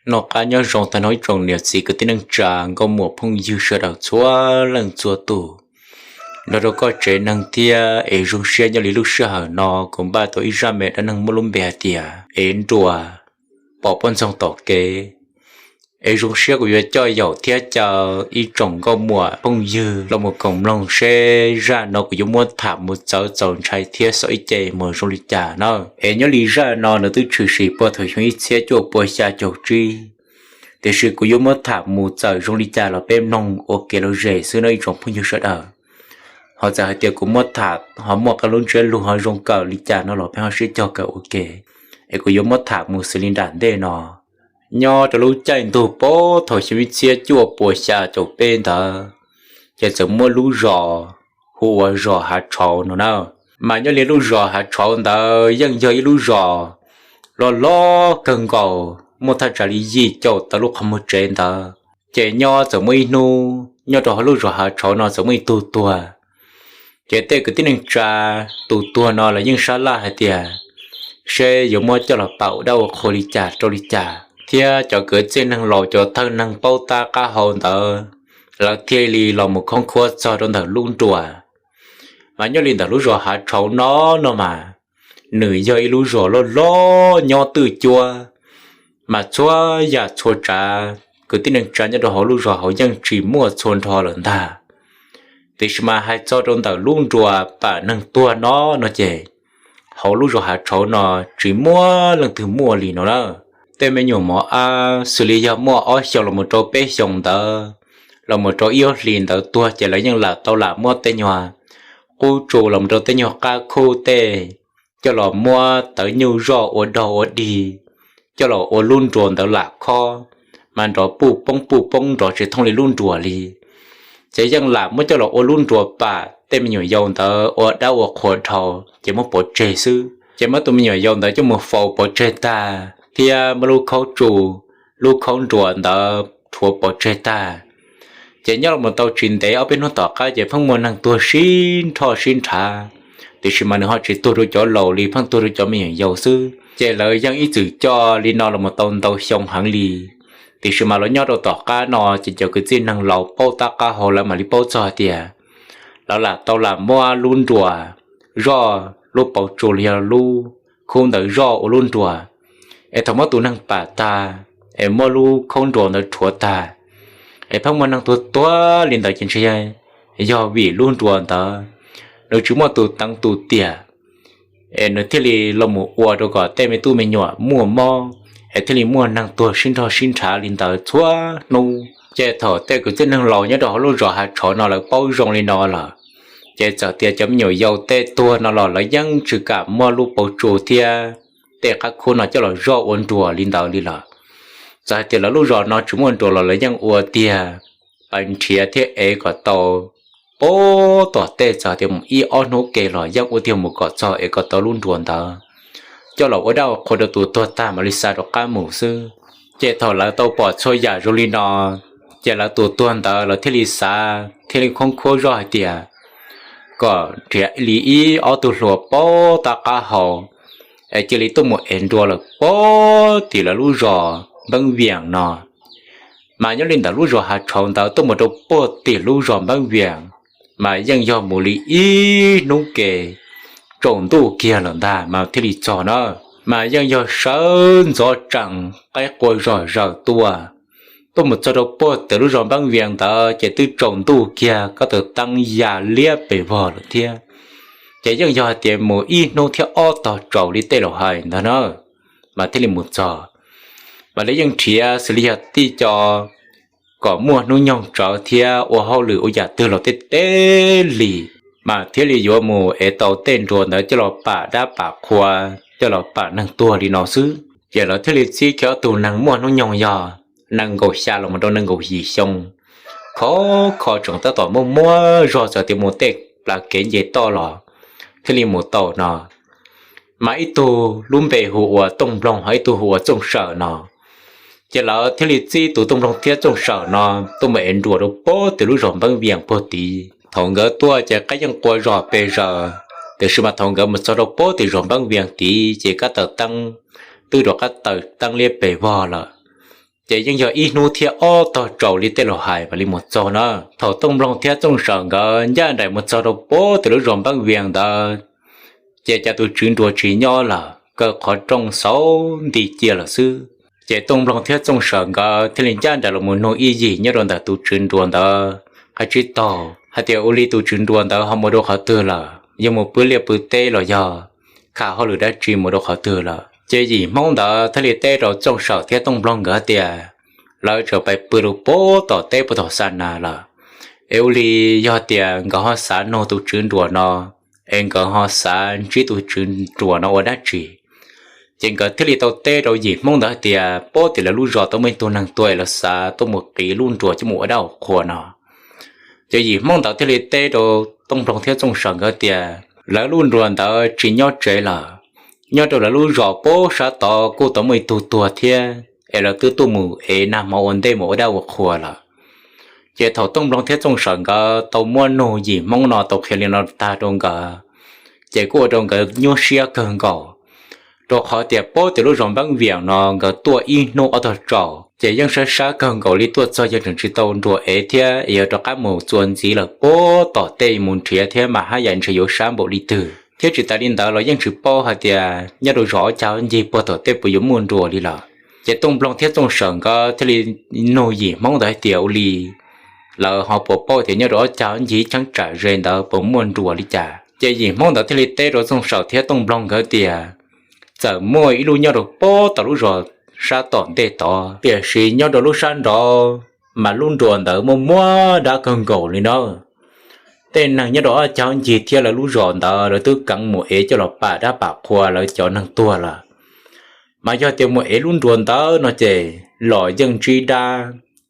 Noj qab nyob zoo tag nrho ib tsoom niam txiv kwv tij neej tsa nkauj muam phooj ywg sawv daws txhua leej txhua tus, nrog rau koj tsev neeg thiab. Es zoo siab nyob li lub sij hawm no kuv npaj tau ib zaj me dab neeg muaj lub npe hais tias ev nruas pom poj ntxoog tom kev. Es zoo siab kuv yuav coj yaum thiab caw ib tsoom nkauj muam phooj ywg los mus koom mloog seb zaj no kuv yuav muab tham mus txawv txaus ntshai thiab xaus ib ce mus zoo li cas na. Es nyob li zaj no nws twb tshwm sim puag thaum xyoo ib txhiab cuaj pua xya caum tsib, tiam sis kuv yuav muab tham mus txawm zoo li cas los peb mloog ua kev lom zem xwb no ib tsoom phooj ywg sawv daws. Ho txawm hais tias kuv muab tham ho muaj qee lub ntsiab lus ho zoo kawm li cas no los peb ho sib cog kawm ua ke. Es kuv yuav muab tham mus xws li nram ntej no. Nyob rau lub caij ntuj puag thaum xyoo ib txhiab cuaj pua xya caum peb ntawd, ces txawm muaj lub zos hu ua zos Hav Tshauv no na. Mas nyob li lub zos Hav Tshauv ntawd yeej yog ib lub zos loj loj kawg nkaus, muaj thaj tsam li yim caum tawm lub qhov muag tsev ntawd. Ces nyob txawm muaj ib hnub nyob rau hauv lub zos Hav Tshauv no txawm muaj ib tug tuag. Ces tej kwv tij neej tsa, tus tuag no lawv yeej sab laj hais tias seb yuav muab coj los pam ua dab ua qhua li cas rau li cas, thiab cov kwv tij neeg laus cov thawj neeg paub tab qab hau ntawd lawv thiaj li los mus khoob khuab txog rau ntawm lub nruas. Mas nyob li ntawm lub zos Hav Tshauv no no mas, nws yog ib lub zos loj loj nyob twj cuab, mas txhua yam txhua tsav kwv tij neej tsa nyob rau hauv lub zos hauv yeej tsis muaj txhua nrho lawm ntag. Tiam sis mas hais txog rau ntawm lub nruas pam neeg tuag no no ces, hauv lub zos Hav Tshauv no tsis muaj leej twg muaj li no na. Tej me nyuam mos ab xws li yog muaj ob xyoos los mus rau peb xyoos ntawd, los mus rau ib ob hlis ntawd tuag ces lawv yeej lam tau lam muab tej nyuag qub tsu los mus rau tej nyuag qab khub tej coj los muab tawv nyuj zoj ua dog ua dig, coj los ua lub nruas ntawd lam khob, mas nrov puj poob puj poob nrov tsis thooj li lub nruas li. Ces yeej lam muab coj los ua lub nruas pam tej me nyuam yaus ntawd ua dab ua qhua dhau ces muab pov tseg xwb. Ces muab tus me nyuam yaus ntawd coj mus faus pov tseg tag thiab muab lub khaub tsu, lub khaub nruas ntawd rhuav pov tseg tag. Ces nyob los mus tau tsis ntev ob peb hnub tom qab ces pheej muaj neeg tuag sib nrhoj sib nrhav, tiam sis mas nws ho tsis tuag rau cov laus li, pheej tuag rau cov me nyuam yaus xwb. Ces lawv yeej ib txwm coj li no los mus tau ntau xyoo heev li. Tiam sis mas los nyob rau tom qab no ces cov kwv tij neeg laus paub tab qab hau lawv mam li paub txog hais tias lawv lam tau lam muab lub nruas zoj, lub paus tsu los yog lub khub ntawd zoj ua lub nruas, es thaum muab tus neeg pam tag, es muab lub khaub nruas ntawd rhuav tag, es pheej muaj neeg tuag tuag li ntawd ces ntshe yog vim lub nruas ntawd nws tsis muaj tus teev tus tiam, es nws thiaj li los mus ua rau kom tej me tub me nyuam muaj mob, es thiaj li muaj neeg tuag sib nrhoj sib nrhav li ntawd txhua hnub. Ces thaum tej kwv tij neeg laus nyob rau hauv lub zos Hav Tshauv no lawv paub zoo li no lawm, ces txawm tias cov me nyuam yaus tej tuag no los lawv yeej tsis kam muab lub paus tsu thiab tej qab khub no coj los zoj ua nruas li ntawd li lawm. Txawm hais tias lawv lub zos no tsis muaj nruas los lawv yeej ua tiag, pais nrhiav thiab ev kom tau puag tom tej, txawm tias mus ib ob hnub ke los yeej ua tiag mus kom txog es kom tau lub nruas ntawd coj los ua dab ua qhua rau tus tuag tag mam li xa rov qab mus xwb. Ces thaum lawv tau pom txhua yam zoo li no, ces lawv tus tuag ntawd lawv thiaj li xav thiaj li khoob khuab zoj hais tias kom nrhiav li ib ob tug hluas paub tab qab hau, es cia li tuaj mus ev nruas lawm puag tim lawv lub zos Npeeb Vias no. Mas nyob li ntawm lub zos Hav Tshauv ntawd tuaj mus rau puag tim lub zos Npeeb Vias, mas yeej yog mus li ib hnub ke, tsaus ntuj kiag lawm ntag mas thiaj li txog na. Mas yeej yog sawv ntxov tsees qaib qua zom zaws tuaj, tuaj mus txog rau puag tim lub zos Npeeb Vias ntawd ces twb tsaus ntuj kiag, kab taws teeb ya liab pes vog lawm thiab. Ces yeej yog hais tias mus ib hnub thiab ob tog tsaus li tej laus hais ntawd na, mas thiaj li mus txog. Mas lawv yeej nrhiav xws li yog tij co kom muaj hnub nyoog tsawv thiab ua hauj lwm ua yam twg los tej teb li, mas thiaj li yuav mus ev tau tej nruas ntawd coj los pam dab pam qhua, coj los pam neeg tuag li no xwb. Ces lawv thiaj li txib kiag ob tug neeg muaj hnub nyoog yog nees nkaum xya los mus rau nees nkaum yim xyoo, khov kho tseem tab tom muaj muaj zog txawm tias mus tej plaws kev nce toj los thiaj li mus tau no. Mas ib tug lub npe hu ua Tooj Nploog, ho ib tug hu ua Txooj Sawm no. Ces lawv thiaj li txib tus Tooj Nploog thiab Txooj Sawm no tuaj mus ev nruas rau puag tim lub zos Npeeb Vias puag tid. Thaum nkawd tuaj ces qaib yeej qua zom pes zaws, tiam sis mas thaum nkawd mus txog rau puag tim zos Npeeb Vias tid ces kab taws teeb twb rov qab taws teeb liab pes vog lawm. Ces yeej yog ib hnub thiab ob tog tsaus li tej laus hais mam li mus txog na. Thaum Tooj Nploog thiab Txooj Sawm nkawd ncaj nraim mus txog rau puag tim lub zos Npeeb Vias ntawd, ces cas tus tswv nruas tsis nyob lawm, kaw qhov rooj xauv nti cia lawm xwb. Ces Tooj Nploog thiab Txooj Sawm nkawd thiaj li ncaj nraim los mus nug ib yim nyob rau ntawm tus tswv nruas ntawd qab tsib taug hais tias ua li tus tswv nruas ntawd ho mus rau qhov twg lawm, yog mus pw liaj pw teb los yog kham hauj lwm dab tsi mus rau qhov twg lawm. Ces yim Hmoob ntawd thiaj li teb rau Txooj Sawm thiab Tooj Nploog nkawd tias lawv tseem pais pw rau puag tom teb puag tom xa nas lawm. Es ua li yog tias nkawd ho xav nug tus tswv nruas no, es nkawd ho xav ntsib tus tswv nruas no ua dab tsi, ces nkawd thiaj li tau teb rau yim Hmoob ntawd hais tias puag tim lawv lub zos tau muaj ib tug neeg tuag es lawv xav tuaj mus qiv lub nruas coj mus ua dab ua qhua no. Ces yim Hmoob ntawd thiaj li teb rau Tooj Nploog thiab Txooj Sawm nkawd tias lawv lub nruas ntawd tsis nyob tsev lawm, nyob rau lawv lub zos puag sab tod kuj tau muaj ib tug tuag thiab es lawv twb tuaj mus ev nag hmo ua ntej mus ua dab ua qhua lawm. Ces thaum Tooj Nploog thiab Txooj Sawm nkawd tau muab nug yim Hmoob no tau qhia li no tag rau nkawd, ces kuj ua rau nkawd nyuaj siab kawg nkaus, rau qhov tias puag tim lub zos Npeeb Vias no nkawd tuaj ib hnub ob tog tsaus, ces yeej sab sab kawg nkaus li tuaj txog yeej tseem tsis tau nruas ev thiab es yog rov qab mus txuas ntxiv lawm puag tom tej mus nrhiav thiab mas haj yam ntshe yuav sab npaum li twg thiab tsis tas li ntawd los yeej tsis paub hais tias nyob rau zos ob cag ncig puag tom tej puas yuav muaj nruas li lawm. Ces Tooj Nploog thiab Txooj Sawm nkawd thiaj li nug yim Hmoob ntawd hais tias ua li lawv ho puas paub tias nyob rau ob cag ncig cheeb tsam ze ntawd puas muaj nruas li cas. Ces yim Hmoob ntawd thiaj li teb rau Txooj Sawm thiab Tooj Nploog nkawd tias txawm muaj ib lub nyob rau puag tom lub zos sab tom ntej tod, tiam sis nyob rau lub sab nraud mas lub nruas ntawd muaj muaj dab kawg nkaus li na. Tej neeg nyob rau ob cag ncig thiab lawv lub zos ntawd lawv twb keev mus ev coj los pam dab pam qhua lawv cov neeg tuag lawm. Mas yog tias mus ev lub nruas ntawd no ces los yeej ntsib dab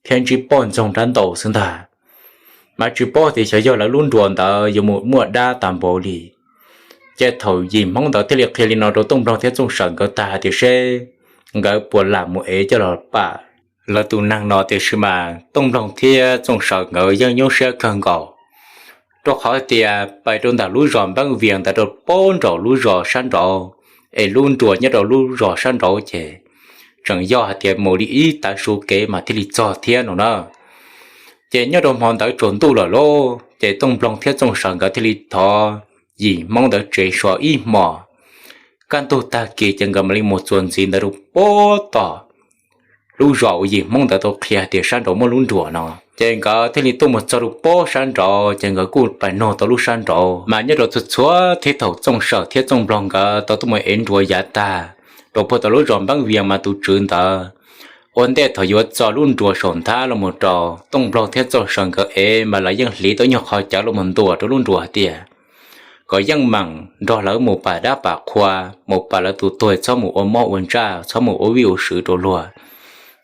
thiab ntsib poj ntxoog dab ntau xwb ntag. Mas tsis paub tias xyov yog lawv lub nruas ntawd yuav mus muaj dab tas npaum li. Ces thaum yim Hmoob ntawd thiaj li qhia li no rau Tooj Nploog thiab Txooj Sawm nkawd tag hais tias seb nkawd puas lam mus ev coj los pam lawv tus neeg no, tiam sis mas Tooj Nploog thiab Txooj Sawm nkawd yeej nyuaj siab kawg nkaus, rau qhov tias pais rau ntawm lub zos Npeeb Vias ntawd rau puag nraum lub zos sab nraud, es lub nruas nyob rau lub zos sab nraud ces tseem yog hais tias mus li ib tav su kev mas thiaj li txog thiab no na. Ces nyob rau hmo ntawd tsaus ntuj lawm lauj, ces Tooj Nploog thiab Txooj Sawm nkawd thiaj li thov yim Hmoob ntawd tsev so ib hmos. Kaj ntug tag kis ces nkawd mam li mus txuas ntxiv ntawd rau puag tom lub zos uas yim Hmoob ntawd tau qhia hais tias sab nraud muaj lub nruas no. Ces nkawd thiaj li tuaj mus txog rau puag sab nraud, ces nkawd kuj pais nug tau lub sab nraud mas nyob rau txhua txhua thaum Txooj Sawm thiab Txooj Nploog nkawd tau tuaj mus ev nruas yav tag rau puag tom lub zos Npeeb Vias mas tus tswv ntawd ua ntej thaum yuav txo lub nruas saum nthab los mus rau Tooj Nploog thiab Txooj Sawm nkawd ev mas lawv yeej hliv tau ib nyuag qhov cawv los mus ntuas rau lub nruas hais tias kom yeej meem nrog lawv mus pam dab pam qhua, mus pam lawv tus tuag, txhob mus ua mob ua ntsaj, txhob mus ua vij ua sw rau luag,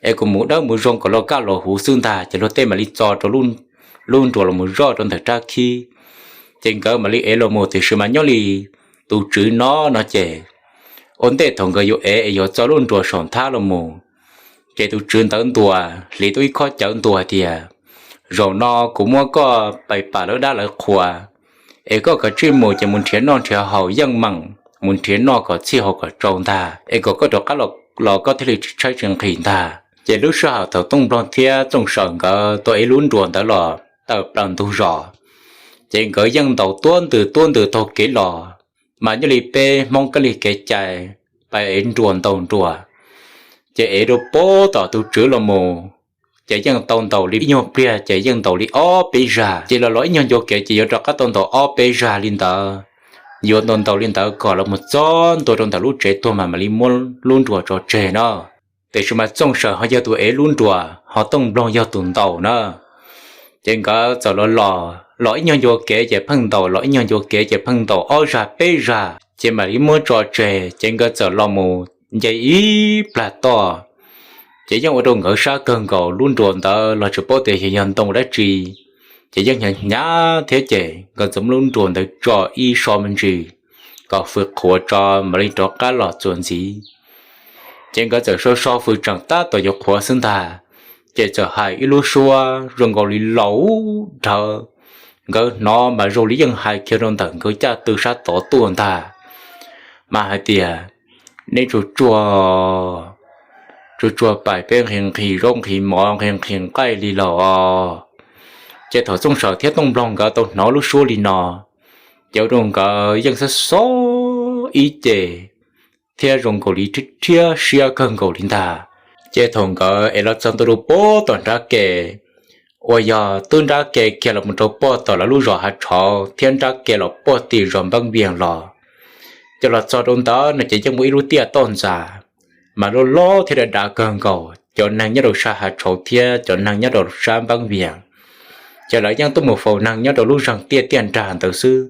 es kom mus dawb mus zoo kom loj kaj los huv xwb ntag, ces luag tej mam li txo rau lub nruas los mus zoj rau ntawm rab khib. Ces nkawd mam li ev los mus, tiam sis mas nyob li tus tswv no no ces ua ntej thaum nkawd yuav ev es yuav txo lub nruas saum nthab los mus, ces tus tswv ntawd ntuas, hliv tau ib khob cawv ntuas hais tias, zaum no kuv muab koj pais pam lawv dab lawv qhua, es koj kav tsij mus ces mus nrhiav noj nrhiav haus yeej meem, mus nrhiav noj kom txhij haus kom tsau ntag, es kom koj rov qab los koj thiaj li tsis tshaib tsis nqhis ntag. Ces lub sij hawm thaum Tooj Nploog thiab Txooj Sawm nkawd tau ev lub nruas ntawd los tawm plaws ntug zos, ces nkawd yeej ntaus tuab ntws tuab ntws taug kev los, mas nyob li peb Hmoob kab lig kev cai pais ev nruas ntaus nruas, ces ev rau puag tom tus tswv los mus, ces yeej tau ntaus li ib nyuag pliag ces yeej ntaus li ob peb zag, ces los los ib nyuag ncua kev ces yuav rov qab tau ntaus ob peb zag li ntawd. Yuav ntaus ntaus li ntawd kom los mus txog ntua rau ntawm lub tsev tuag mas mam li muab lub nruas tso tseg no. Tiam sis mas Txooj Sawm ho yog tus ev lub nruas, ho Tooj Nploog yog tus ntaus na. Ces nkawd txawm los los los ib nyuag ncua kev ces pheej ntaus, los ib nyuag ncua kev ces pheej ntaus ob zag peb zag ces mam li muab tso tseg, ces nkawd txawm los mus nce ib plag toj. Ces yeej ua rau nkawd sab kawg nkaus, lub nruas ntawd los tsis paub tias yog ntoo dab tsi, ces yeej hnyav hnyav thiab, ces nkawd txawm muab lub nruas ntawd tso ib so me ntsis kom fws qhuav tso mam li rov qab los txuas ntxiv. Ces nkawd txawm so so fws tseem tab tom yuav qhuav xwb ntag, ces txawm hais ib lub suab zoo nkaus li laus dhawv, nkawd hnov mas zoo li yeej hais kiag rau ntawm nkawd caj tw sab tod tuaj ntag, mas hais tias, neb tsuag tsuag tsuag tsuag pais peb nqhis nqhis zaub nqhis mov nqhis nqhis nqaij li los. Ces thaum Txooj Sawm thiab Tooj Nploog nkawd tau hnov lub suab li no, ces ua rau nkawd yeej xob xob ib ce thiab zoo nkaus li rhiab rhiab siab kawg nkaus li ntag. Ces thaum nkawd ev los txog ntua rau puag tom nrab ke, uas yog twb nrab ke kiag los mus rau puag tom lawv lub zos Hav Tshauv thiab nrab ke los puag tim zos Npeeb Vias los, ces los txog rau ntawd no ces yeej muaj ib lub tiaj toj ntxas, mas loj loj thiab dav dav kawg nkaus. Cov neeg nyob rau sab Hav Tshauv thiab cov neeg nyob rau sab Npeeb Vias, ces lawv yeej tuaj mus faus neeg nyob rau lub zeeg tiaj tiaj nrag ntawd xwb.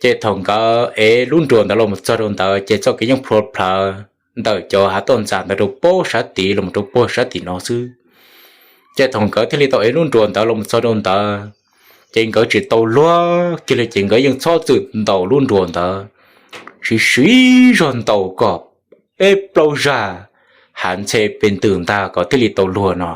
Ces thaum nkawd ev lub nruas ntawd los mus txog rau ntawd ces txoj kev yeej plhuav plhawv ntawm cov hav toj ntxas ntawd rau puag sab tid los mus rau puag sab tim no xwb. Ces thaum nkawd thiaj li tau ev lub nruas ntawd los mus txog rau ntawd, ces nkawd tsis tau luag kiag li ces nkawd yeej txhob txwm ntaus lub nruas ntawd, siv siv zog ntaus kom peb plaub zag hav ntxhe pes ntws ntag kom thiaj li tau luag no.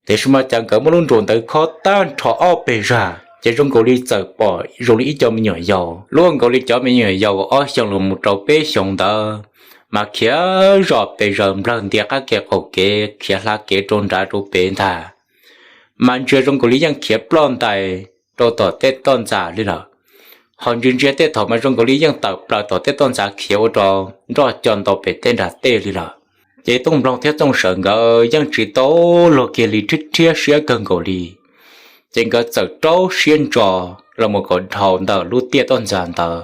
Tiam sis mas cas nkawd muab lub nruas ntawd khob tag nrho ob pes zag ces zoo nkaus li txawm pom zoo li ib co me nyuam yaus, luaj nkaus li cov me nyuam yaus ob xyoos los mus rau peb xyoos ntawd, mas khiav zom pes zaws nplawg ntiav qab kev qaum kev khiav hla kev rau nrad rau pem ntag. Mas ntsia zoo nkaus li yeej khiav ploj ntais rau tom tej toj ntxas li lawm. Ho ntsia ntsia tej thaum mas zoo nkaus li yeej tawm plaws tom tej toj ntxas khiav ua rau nroj co nto pem tej nram tej li lawm. Ces Tooj Nploog thiab Txooj Sawm nkawd yeej tsis tau luag kiag li, rhiab rhiab siab kawg nkaus li. Ces nkawd txawm rau siab ntso los mus kom dhau ntawm lub tiaj toj ntxas ntawd.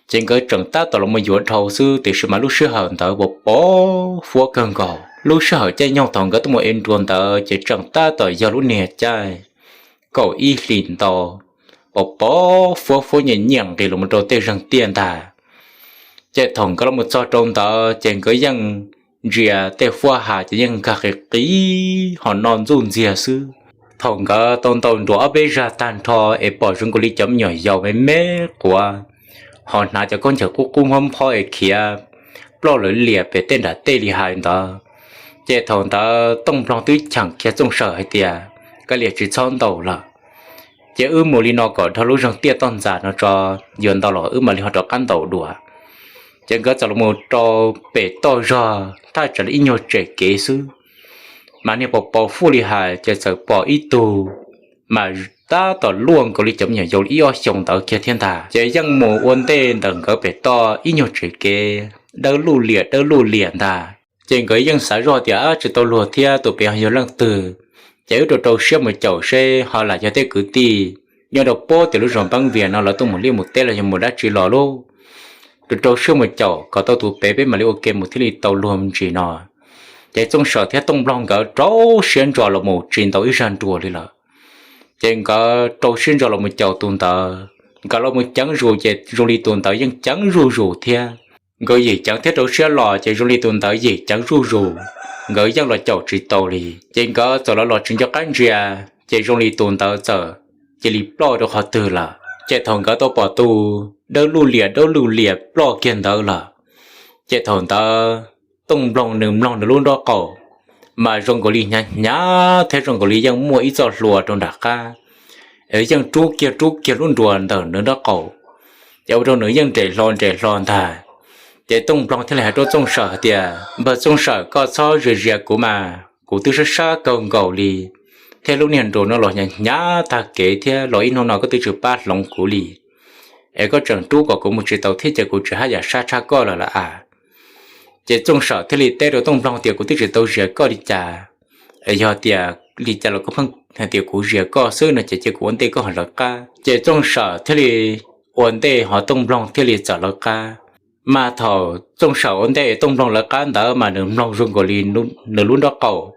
Ces nkawd tseem tab tom los mus yuav dhau xwb, tiam sis mas lub sij hawm ntawd pos pos huab kawg nkaus. Lub sij hawm caij nyoog thaum nkawd tuaj mus ev nruas ntawd ces tseem tab tom yog lub niag caij kaum ib hlis ntau, pos pos huab huab nyiam nyiam nqis los mus rau tej zeeg tiaj ntag. Ces thaum nkawd los mus txog rau ntawd ces nkawd yeej ntsia tej huab has ces yeej nkag qis qis ho no ntxuj ntxiag xwb. Thaum nkawd tau ntaus nruas ob peb zag tag nrho es pom zoo nkaus li cov me nyuam yaus me me quav ho hnav cov khaub ncaws qub qub nphob nphob es khiav ploj lawv liam pem tej nram tej li hais ntawd. Ces thaum ntawd Tooj Nploog twb cheem kiag Txooj Sawm hais tias, Koj liam tsis txhob ntaus lawm, ces wb mus li no kom dhau lub zeeg tiaj toj ntxas no tso, yuav ntaus los wb mam li ho rov qab ntaus dua. Ces nkawd txawm los mus rau pem toj zog thaj tsam li ib nyuag tsem kev xwb, mas niag pos pos huab li hais ces txawm pom ib tug mas tab tom luaj nkaus li cov me nyuam yaus li ib ob xyoos ntawd kiag thiab ntag. Ces yeej mus ua ntej ntawm nkawd pem toj ib nyuag tsem kev, dawb luj liam dawb luj liam ntag. Ces nkawd yeej xav zoj tias, Ab, tsis tau luag thiab, tus pem ho yog leej twg? Ces wb rau rau siab mus caum seb ho lam yog tej kwv tij nyob rau puag tim lub zos Npeeb Vias no lawv tuaj mus liaj mus teb los yog mus dab tsi los lauj. Rau rau siab mus caum kom tau tus pem peb mam li ua ke mus thiaj li tau luag me ntsis no. Ces Txooj Sawm thiab Tooj Nploog nkawd rau siab ntso los mus tsis ntaus ib zag nruas li lawm. Ces nkawd rau siab ntso los mus caum tus ntawd, nkawd los mus ceev zus ces zoo li tus ntawd yeej ceev zuj zus thiab. Nkawd yim ceev thiab rau siab los ces zoo li tus ntawd yim ceev zuj zus, nkawd yeej los caum tsis tau li. Ces nkawd txawm los los tsis nco qab ntsia, ces zoo li tus ntawd txawm cia li ploj rau qhov twg lawm. Ces thaum nkawd tau pom tus dawb luj liam dawb luj liam ploj kiag ntawd lawm, ces thaum ntawd Tooj Nploog nws mloog nws lub nraub qaum, mas zoo nkaus li hnyav hnyav thiab zoo nkaus li yeej muaj ib txoj hlua rau nram qab, es yeej rub kiag rub kiag lub nruas ntawm nws nraub qaum, ces ua rau nws yeej nres hlo nres hlo ntag. Ces Tooj Nploog thiaj li hais rau Txooj Sawm hais tias, Npawg Txooj Sawm, koj txhob zia zia kuv mas, kuv twb sab sab kawg nkaus li, thiab lub niag nruas no los hnyav hnyav tag kev thiab los ib hnub no koj twb tsis pab hloov kuv li, es koj tseem rub kom kuv mus tsis tau thiab ces kuv tsis haj yam sab tshaj koj lawm lawm as. Ces Txooj Sawm thiaj li teb rau Tooj Nploog tias, Kuv twb tsis tau zia koj li cas, es yog tias li cas los koj pheej hais tias kuv zia koj xwb no ces cia kuv ua ntej koj ho lawv qab. Ces Txooj Sawm thiaj li ua ntej ho Tooj Nploog thiaj li txawm lawv qab. Mas thaum Txooj Sawm ua ntej Tooj Nploog lawv qab ntawd mas nws mloog zoo nkaus li nws lub nraub qaum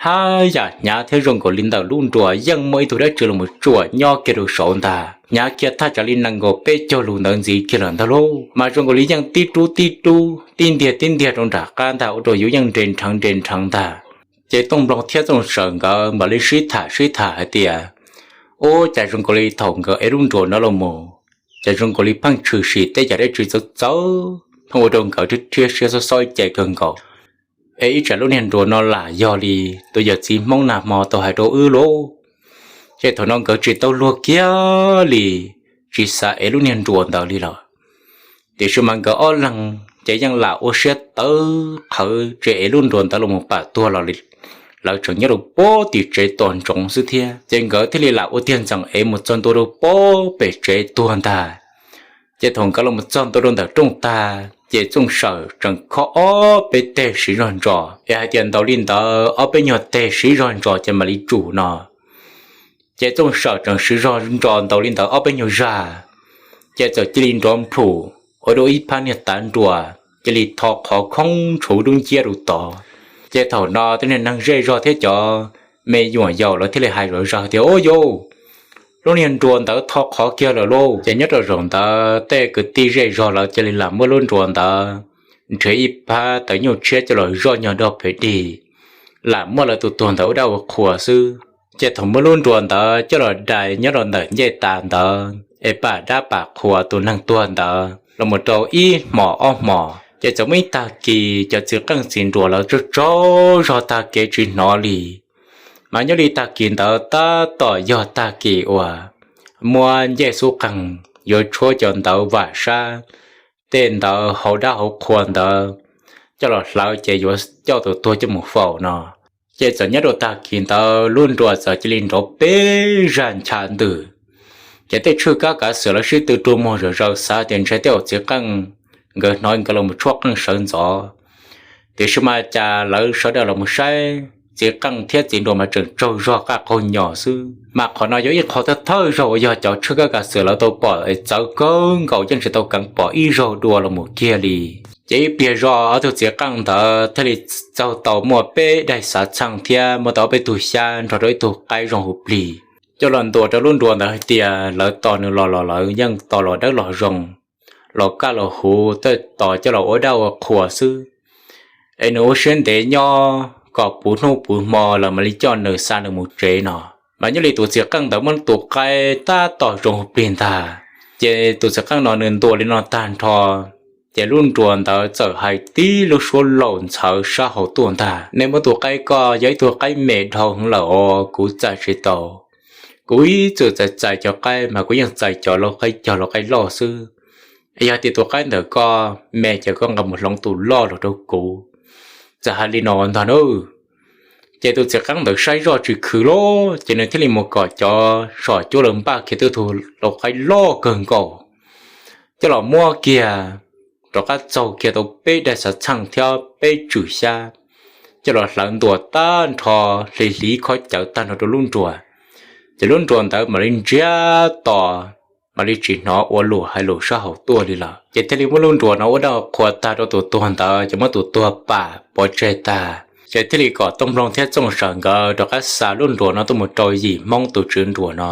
haj yam hnyav thiab zoo nkaus li ntawm lub nruas yeej muaj ib tug dab tsi los mus tsuam nyob kiag rau saud ntag, hnyav kiag thaj tsam li nees nkaum peb caug lus ntawd ntxiv kiag lawm ntag lauj. Mas zoo nkaus li yeej tib rub tib rub tib ntiag tib ntiag rau nram qab ntag ua rau yus yeej nres nrheev nres nrheev ntag. Ces Tooj Nploog thiab Txooj Sawm nkawd mam li sib tham sib tham hais tias, Ub, cas zoo nkaus li thaum nkawd ev lub nruas no los mus, cas zoo nkaus li pheej tshwm sim tej yam dab tsi txawv txawv pheej ua rau nkawd rhiab siab xob xob ib ce kawg nkaus. Es ib tsam lub niag nruas no lam yog li tus yawm txiv Hmoob nag hmo tau hais rau wb lauj. Ces thaum no nkawd tsis tau luag kiag li, tsis xav ev lub niag nruas ntawd li lawm. Tiam sis mas nkawd ob leeg ces yeej lam ua siab tawv qhawv tsis ev lub nruas ntawd los mus pam tuag los li. Lawv tseem nyob rau pem tim tsev tos ntsoov xwb thiab, ces nkawd thiaj li lam ua tiag ntxeem ev mus txog ntua rau pem pem tsev tuag ntag. Ces thaum nkawd los mus txog ntua rau ntawm rooj tag, ces Txooj Sawm tseem khob ob peb teg siv zog ntsos, es hais tias ntaus li ntawd ob peb nyuag teg siv zog ntsos ces mam li tsum no. Ces Txooj Sawm tseem siv zog ntsos ntaus li ntawd ob peb nyuag zag, ces txawm cia li nrov nplhum ua rau ib phab niag tav nruas cia li tho qhov khoob tshuv dub nciab rau tod. Ces thaum no tej niag neeg zej zog thiab cov me nyuam yaus lawv thiaj li hais zom zaws tias, Ua yau, lub niag nruas ntawd tho qhov kiag lawm lauj. Ces nyob rau zaum ntawd tej kwv tij zej zog lawv cia li lam muab lub nruas ntawd nrhiav ib phab tawv nyuj tshiab coj los zoj nyog dog pem dig, lam muab lawv tus tuag ntawd ua dab ua qhua xwb. Ces thaum muab lub nruas ntawd coj los dai nyob rau ntawm ncej tas ntawd es pam dab pam qhua tus neeg tuag ntawd los mus rau ib hmos ob hmos, ces txawm muaj ib tag kis cov txiv qeej txiv nruas lawv tsaug tsaug zog tag kev tsis hnov li. Mas nyob li tag kis ntawd tab tom yog tag kis uas muab ncej xub qeeg yuav tshuab cov ntawv vam sab, tej ntawv hauv dab hauv qhua ntawd coj los hlawv ces yuav coj tus tuag coj mus faus no. Ces txawm nyob rau tag kis ntawd lub nruas txawm cia li nrov peb zaj ncha ntws. Ces tej tshwj kab kav xwm lawv sib tw rua muag zom zaws xav tias ntshe tej uas txiv qeej nkawd hnov nkawd los mus tshuab qeej sawv ntxov. Tiam sis mas cas lawv sawv daws los mus saib txiv qeej thiab txiv nruas mas tseem tsaug zog qaj qaug nyos xwb. Mas qhov no yog ib qho thawj thawj zaug uas yog cov tshwj kab kav xwm lawv tau pom es txawv kawg nkaus yeej tsis tau keev pom ib zaug dua los mus kiag li. Ces ib pliag zog ob tug txiv qeej ntawd thiaj li txaug tau muaj peb daim xav txheej thiab muaj tau ob peb tug xyab nrog rau ib tug qaib zoo huv plig coj los ntuas rau lub nruas ntawd hais tias lawv tos nws los los lawv yeej tos los dawb los zoo, los kaj los huv, tej tos coj los ua dab ua qhua xwb. Es nws ua siab ntev nyob kom puv hnub puv hmo lawv mam li coj nws xa nws mus tsev no. Mas nyob li tus txiv qeej ntawd muab tus qaib tab tom zoo huv plig ntag. Ces tus txiv qeej no nws ntuas li no tag nrho, ces lub nruas ntawd txawm hais tib lub suab laus ntxhawv sab hauv tuaj ntag, Nej muab tus qaib ko yog ib tug qaib me dhau heev lawm os, kuv txais tsis tau. Kuv ib txwm txais txais cov qaib mas kuv yeej txais cov lau qaib cog lau qaib loj xwb. Yog tias tus qaib ntawm ko me ces koj nqa mus hloov tus loj los rau kuv. Txawm hais li no ntag na. Ces tus txiv qeej ntawd saib zoj tsis khwv lawm ces nws thiaj li mus kom cov som cuab lawv npaj kiag tib tug lau qaib loj kawg nkaus coj los muab kiag, rov qab txaug kiag tau peb daim xav txheej thiab peb tswm xyab coj los hlawv ntuas tag nrho, hliv hliv khob cawv tag nrho rau lub nruas. Ces lub nruas ntawd mam li ntsiag to, mam li tsis hnov ua luam hais lus sab hauv tuaj li lawm. Ces thiaj li muab lub nruas no ua dab qhua tag rau tus tuag ntawd ces muab tus tuag pam pov tseg tag. Ces thiaj li kom Tooj Nploog thiab Txooj Sawm nkawd rov qab xa lub nruas no tuaj mus rau yim Hmoob tus tswv nruas no.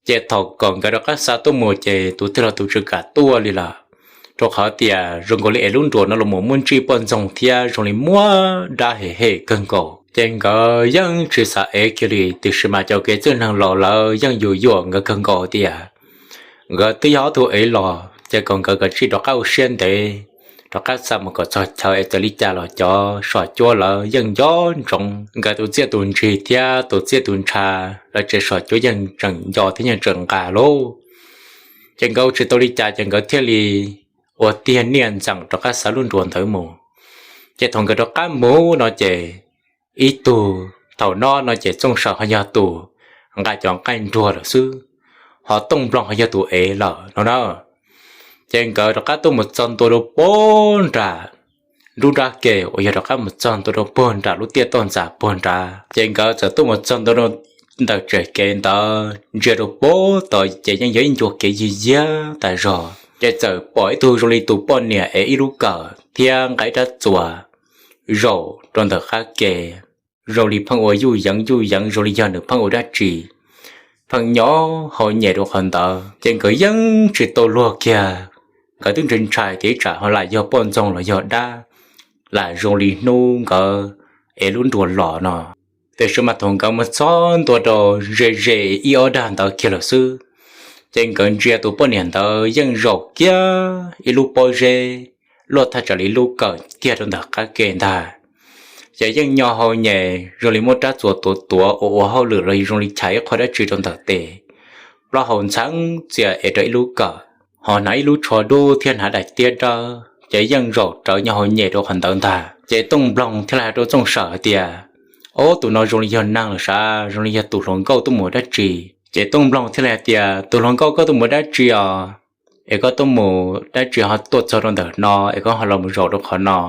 Ces thaum kom nkawd rov qab xa tuaj mus ces tus tij laug tus tswv kam tuaj li lawm, rau qhov tias zoo nkaus li es lub nruas no los mus muaj ntsij poj ntxoog thiab zoo li muaj dab hem hem kawg nkaus. Ces nkawd yeej tsis xav ev kiag li, tiam sis mas cov kev txwj neeg laus lawv yeej yuam yuam nkawd kawg nkaus tias nkawd twb yog ob tug ev los ces kom nkawd kav tsij rov qab ua siab ntev, rov qab xa mus kom txog chaw es txawm li cas los cov som cuab lawv yeej nco ntsoov nkawd tus txiaj tus ntsig thiab tus txiaj tus ntsha. Lawv tsev som cuab yeej tseem nco thiab yeej tseem nqa lauj. Ces nkawd tsis tau li cas ces nkawd thiaj li ua tiag niaj ntxeem rov qab xa lub nruas ntawd mus. Ces thaum nkawd rov qab mus no ces ib tug, thaum no no ces Txooj Sawm ho yog tus nqa cov nqaij nruag lawm xwb, ho Tooj Nploog ho yog tus ev lawm no na. Ces nkawd rov qab tuaj mus txog ntua rau puag nram nruab nrab ke uas yog rov qab mus txog ntua rau puag nram lub tiaj toj ntxas puag nrad. Ces nkawd txawm tuaj mus txog ntua rau ntawm tsev kev ntawd ntsia rau puag tod ces yeej yog ib ncua kev yig yiag tas zog. Ces txawm pom ib tug zoo li tus poj niam ev ib lub kawm thiab nqa ib rab txuas zaum rau ntawm qab ke, zoo li pheej ua yuj yeev yuj yeev zoo li yog nws pheej ua dab tsi, pheej nyo hau nyem rau qhov ntawd. Ces nkawd yeej tsis tau luag kiag, nkawd twb ntshai ntshai tias ib tsam ho lam yog poj ntxoog los yog dab, lam zoo li hnub nkawd ev lub nruas los no. Tiam sis mas thaum nkawd mus txog ntua rau ze ze ib ob dag ntawd kiag lawm xwb, ces nkawd ntsia tus poj niam ntawd yeej zaum kiag ib lub pob zeb luaj thaj tsam li lub kawm kiag rau ntawm qab ke ntag. Ces yeej nyo hau nyem zoo li muab rab txuas tuav tuav ua ua hauj lwm los zoo li chais ib qho dab tsi rau ntawm tes, plaub hau ntxheev txias ev rau ib lub kawm, ho hnav ib lub tsho dub thiab hnav daim tiab dawb ces yeej zaum rawv nyob hauv nyem rau qhov ntawd ntag. Ces Tooj Nploog thiaj li hais rau Txooj Sawm hais tias, Ob, tus no zoo li yog neeg los sav, zoo li yog tus hluas nkauj tuaj mus dab tsi? Ces Tooj Nploog thiaj li hais tias, Tus hluas nkauj, koj tuaj mus dab tsi os? Es koj tuaj mus dab tsi ho tuaj txog rau ntawm no es koj ho los mus zaum rau qhov no?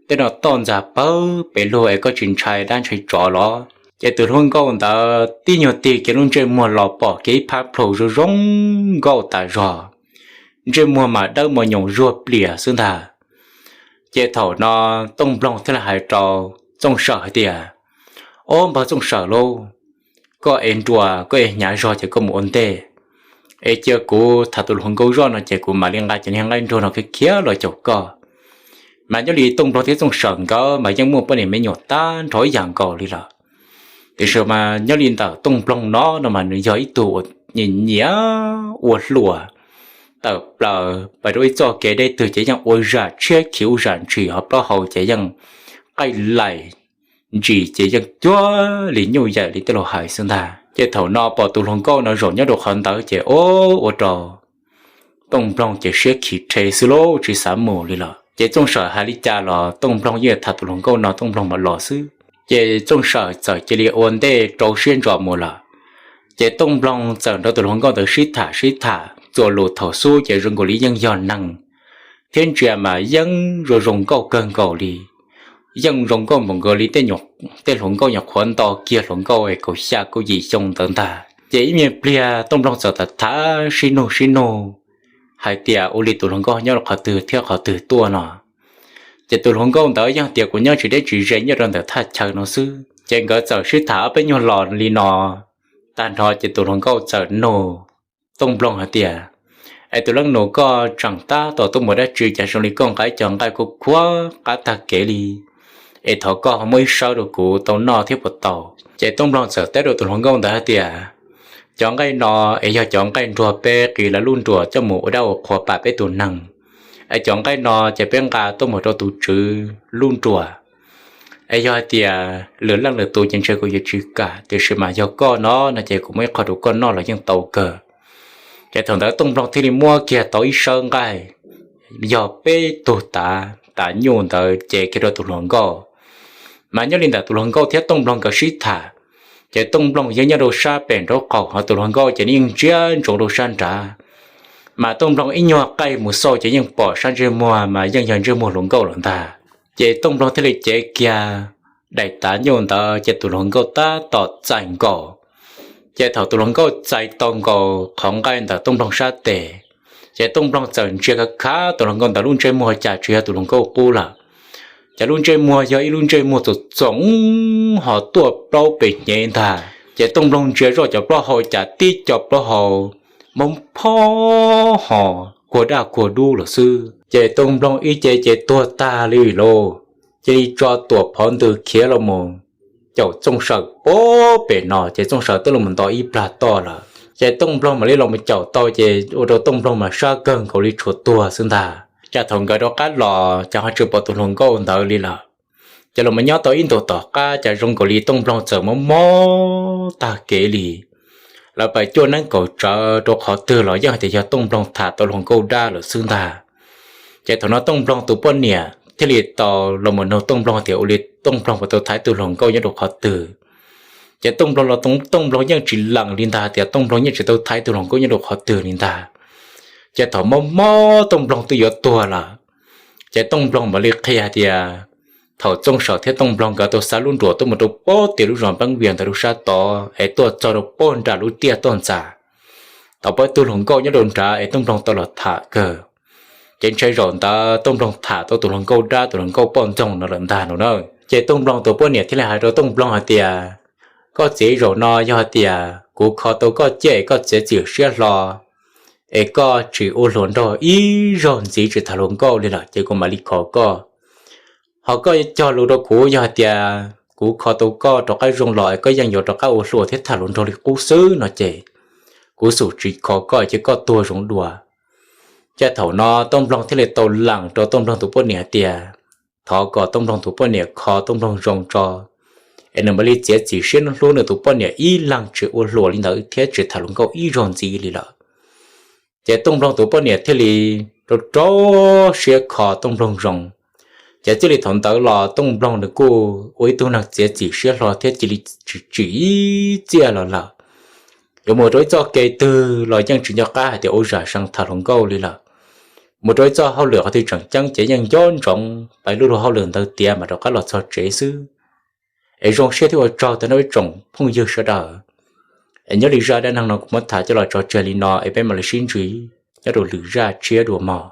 Tej no toj ntxas pawg pes lug es koj tsis ntshai dab ntshai tsov los? Ces tus hluas nkauj ntawd tib nyuag tig kiag lub ntsej muag los pom kiag ib phab plhu zoo zoo nkauj tas zog, ntsej muag mas dawb mos nyoos zuag plias xwb ntag. Ces thaum no Tooj Nploog thiaj li hais rau Txooj Sawm hais tias, Ob, npawg Txooj Sawm lauj, koj ev nruas koj ev hnyav zog ces koj mus ua ntej, es cia kuv tham tus hluas nkauj zoj no ces kuv mam li nqa cov niag nqaij nruas no khiav khiav los caum koj. Mas nyob li Tooj Nploog thiab Txooj Sawm nkawd mas yeej muaj poj niam me nyuam tag nrho ib yam nkaus li lawm. Tiam sis mas nyob li ntawm Tooj Nploog no no mas nws yog ib tug uas nyiam nyiam ua hluas, tawm plaws pais rau ib txoj kev deb twg ces yeej ua zam tshiab khiv ua zam ntshis, ho plaub hau ces yeej qaij laim ntsis ces yeej cuag li nyuj yaim li tej laus hais xwb ntag. Ces thaum no pom tus hluas nkauj no zaum nyob rau qhov ntawd ces ua rau Tooj Nploog ces siab khiv rhe xwb lauj, tsis xav mus li lawm. Ces Txooj Sawm hais li cas los Tooj Nploog yeej tham tus hluas nkauj no Tooj Nploog mam los xwb. Ces Txooj Sawm txawm cia li ua ntej rau siab ntso mus lawm. Ces Tooj Nploog txawm nrog tus hluas nkauj ntawd sib tham sib tham txuas lus thaum xub ces zoo nkaus li yeej yog neeg thiab ntsia mas yeej zoo zoo nkauj kawg nkaus li. Yeej zoo nkauj npaum nkaus li tej hluas nkauj nyuam qhuav nto kiag hluas nkauj es kaum xya kaum yim xyoo ntawd ntag. Ces ib me pliag Tooj Nploog txawm tham tham sib nug sib nug hais tias ua li tus hluas nkauj nyob rau qhov twg thiab qhov twg tuaj no. Ces tus hluas nkauj ntawd yeej tias kuv nyob tsis deb tsis ze nyob rau ntawm thaj chaw no xwb. Ces nkawd txawm sib tham ob peb nyuag los li no tag nrho ces tus hluas nkauj txawm nug Tooj Nploog hais tias, Es tus leej nus, koj tseem tab tom tuaj mus dab tsi cas zoo li koj nqa ib co nqaij khuav khuav qab tag kev li? Es thov koj ho muab ib sawb rau kuv tau noj thiab puas tau? Ces Tooj Nploog txawm teb rau tus hluas nkauj ntawd hais tias, Cov nqaij no es yog cov nqaij nruas peb qiv lawv lub nruas coj mus ua dab ua qhua pam peb tus neeg. Es cov nqaij no ces peb nqa tuaj mus rau tus tswv lub nruas. Es yog hais tias lwm leej lwm tus ces ntshe kuv yuav tsis kam, tiam sis mas yog koj no no ces kuv muab ib qho rau koj noj los yeej tau kawg. Ces thaum ntawd Tooj Nploog thiaj li muab kiag tau ib sawb nqaij yog peb tug tav, tav nyuj ntawd ces kiag rau tus hluas nkauj. Mas nyob li ntawm tus hluas nkauj thiab Tooj Nploog nkawd sib tham, ces Tooj Nploog yeej nyob rau sab pem nraub qaum, ho tus hluas nkauj ces nws yeej ntsia ntsoov rau sab nrad. Mas Tooj Nploog ib nyuag qaij mus xauj ces yeej pom sab ntsej muag mas yeej yog ntsej muag hluas nkauj lawm ntag. Ces Tooj Nploog thiaj li cev kiag daim tav nyuj ntawd ces tus hluas nkauj tab tom txais nkaus. Ces thaum tus hluas nkauj txais tau nkaus qhov nqaij ntawm Tooj Nploog sab tes, ces Tooj Nploog txawm ntsia khav khav tus hluas nkauj ntawd lub ntsej muag cas tsis yog tus hluas nkauj qub lawm. Ces lub ntsej muag yog ib lub ntsej muag txoom txoom ho tuaj plaub pem hnyev ntag. Ces Tooj Nploog ntsia zoj cov plaub hau cas tib co plaub hau mob phob ho kuag daj kuag dub lawm xwb. Ces Tooj Nploog ib ce ces tuag tag li lauj. Cia li tso tuam phov ntws khiav los mus caum Txooj Sawm puag pem no, ces Txooj Sawm twb los nto ib plag toj lawm. Ces Tooj Nploog mam li los mus caum tau, ces ua rau Tooj Nploog mas sab kawg nkaus li tshuav tuag xwb ntag. Cas thaum nkawd rov qab los cas ho tsis pom tus hluas nkauj ntawd li lawm. Ces los mus nyob tau ib ntus tom qab cas zoo nkaus li Tooj Nploog txawm mob mob tag kev li. Lawv pais cuaj neeb kaum tsawv rau qhov twg los yeej hais tias yog Tooj Nploog tham tau hluas nkauj dab lawm xwb ntag. Ces thaum no Tooj Nploog tus poj niam thiaj li tau los mus nug Tooj Nploog tias ua li Tooj Nploog puas tau thaiv tus hluas nkauj nyob rau qhov twg. Ces Tooj Nploog los, Tooj Nploog yeej tsis lees li ntag, tias Tooj Nploog yeej tsis tau thaiv tus hluas nkauj nyob rau qhov twg li ntag. Ces thaum mob mob Tooj Nploog twb yuav tuag lawm, ces Tooj Nploog mam li qhia hais tias thaum Txooj Sawm thiab Tooj Nploog nkawd tau xa lub nruas tuaj mus rau puag tim lub zos Npeeb Vias ntawd rau sab tod es tuaj txog rau puag nram lub tiaj toj ntxas, tau pom ib tug hluas nkauj nyob rau nrad es Tooj Nploog tau los tham kawg. Ces ntshe zaum ntawd Tooj Nploog tham tau tus hluas nkauj dab, tus hluas nkauj poj ntxoog no lawm ntag no na. Ces Tooj Nploog tus poj niam thiaj li hais rau Tooj Nploog hais tias, Koj txiv, zaum no yog hais tias kuv kho tau koj ciaj es koj txiav txim siab hlo es koj tsis ua hluas nraug ib zaug ntxiv tsis tham hluas nkauj li lawm ces kuv mam li kho koj. Ho koj cog lus rau kuv, yog hais tias kuv kho tau koj rov qab zoo los es koj yeej yuav rov qab ua hluas thiab tham hluas nraug li qub xwb no ces kuv xum tsis kho koj ces koj tuag zoo dua. Ces thaum no Tooj Nploog thiaj li tau lees rau Tooj Nploog tus poj niam hais tias thov kom Tooj Nploog tus poj niam kho Tooj Nploog zoo tso, es nws mam li txiav txim siab hlub nws tus poj niam ib leeg tsis ua hluas li ntawd thiab tsis tham hluas nkauj ib zaug ntxiv li lawm. Ces Tooj Nploog tus poj niam thiaj li rau rau siab kho Tooj Nploog zoo. Ces txij li thaum ntawd los Tooj Nploog nws kuj ua ib tug neeg txiav txim siab hlo thiab cia li tsis tsim ib txiaj los lawm. Yuav mus rau ib txoj kev twg los yeej tsis nco qab hais tias ua zam seev tham hluas nkauj li lawm. Mus rau ib txoj hauj lwm qhov twg tseem ceeb ces yeej nco ntsoov pab lub luag hauj lwm ntawd tiav mas rov qab los txog tsev xwb. Es zoo siab thiab ua tsaug tau nawb ib tsoom phooj ywg sawv daws. Es nyob li zaj dab neeg no kuv muab tham coj los tso tseg li no es peb mam li sib ntsib nyob rau lwm zaj tshiab dua mog.